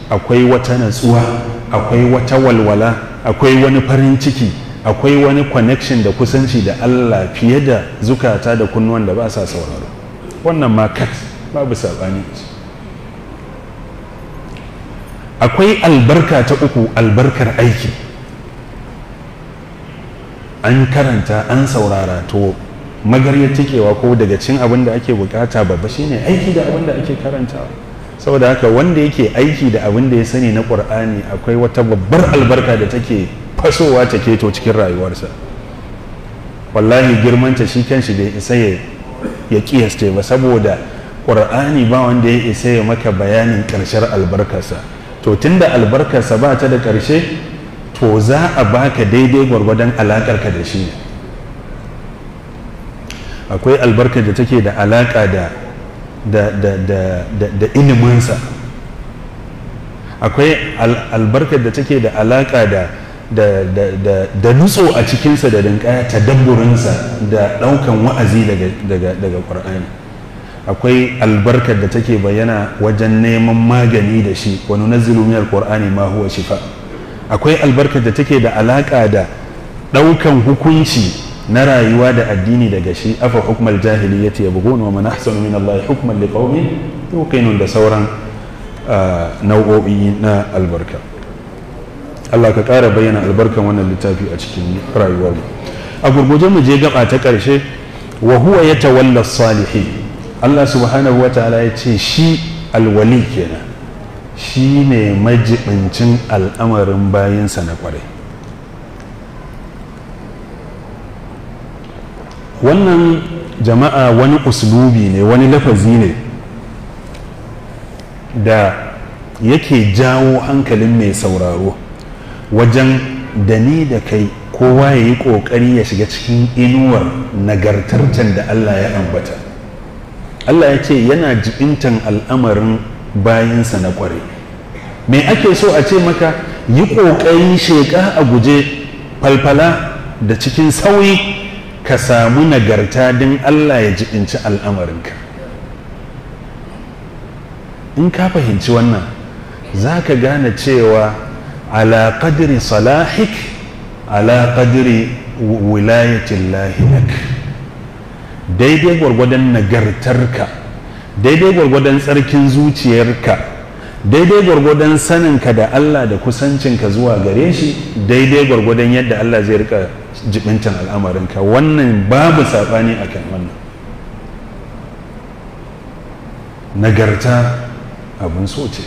akwai wata natsuwa, akwai wata walwala, akwai wani farin ciki, akwai wani connection da kusanci da Allah fiye da zukata da kunnuwan da ba sa sauraro. Wannan ma kat babu saɓani. Akwai albarka ta uku, albarkar aiki. An karanta, an saurara, to magaryar tikewa ko daga cin abin da ake bukata babba shine aiki da abin da ake karantawa. Saboda haka wanda yake aiki da abin da ya sani na Qur'ani, akwai wata babbar albarka da take fasowa ta keto cikin rayuwarsa. Wallahi girmanta shi kanshi bai isa ya kiyaste ba, saboda Qur'ani ba wanda ya isa ya maka bayanin ƙarshen albarkarsa. To tunda albarkarsa ba ta da ƙarshe, to za a baka daidai gwargwadon alaƙarka da shi. Akwai albarkar da take da alaƙa da iliminsa. Akwai albarkar da take da alaƙa da nutso a cikinsa da dinkaya tadabburinsa da ɗaukan wa'azi daga Ƙur'ani. Akwai albarkar da take bayyana wajen neman magani da shi, wa nunazzilu minal Qur'ani ma huwa shifa. Akwai albarkar da take da alaƙa da ɗaukan hukunci na rayuwa da addini daga shi, afa hukmal jahiliyyati yabghun wa man ahsanu min Allah hukman liqaumin yuqinun, da sauran nau'o'i na albarka. Allah ka ƙara bayyana albarkan wannan littafi a cikin rayuwarmu. A gurguje mu je gaba ta ƙarshe, wa huwa yatawalla salihin. Allah subhanahu wa ta'ala ya ce shi alwali kenan, shi ne majibincin al'amarin bayinsa na ƙwarai. Wannan jama'a wani uslubi ne, wani lafazi ne da yake jawo hankalin mai sauraro wajen da ni da kai kowa ya yi ƙoƙari ya shiga cikin inuwar nagartartan da Allah ya ambata. Allah ya ce yana jibintan al'amarin bayinsa na ƙwarai. Me ake so a ce maka? Yi ƙoƙari sheƙa a guje, falfala da cikin sauyi ka samu nagarta don Allah ya jibinci al'amarinka. In ka fahimci wannan, za ka gane cewa ala qadri salahik ala qadri wilayatillahi lak. Daidai gwargwadon nagartarka, daidai gwargwadon tsarkin zuciyarka, daidai gwargwadon saninka da Allah da kusancinka zuwa gare shi, daidai gwargwadon yadda Allah zai rika jibintan al'amarinka. Wannan babu saɓani akan wannan. Nagarta abin so ce.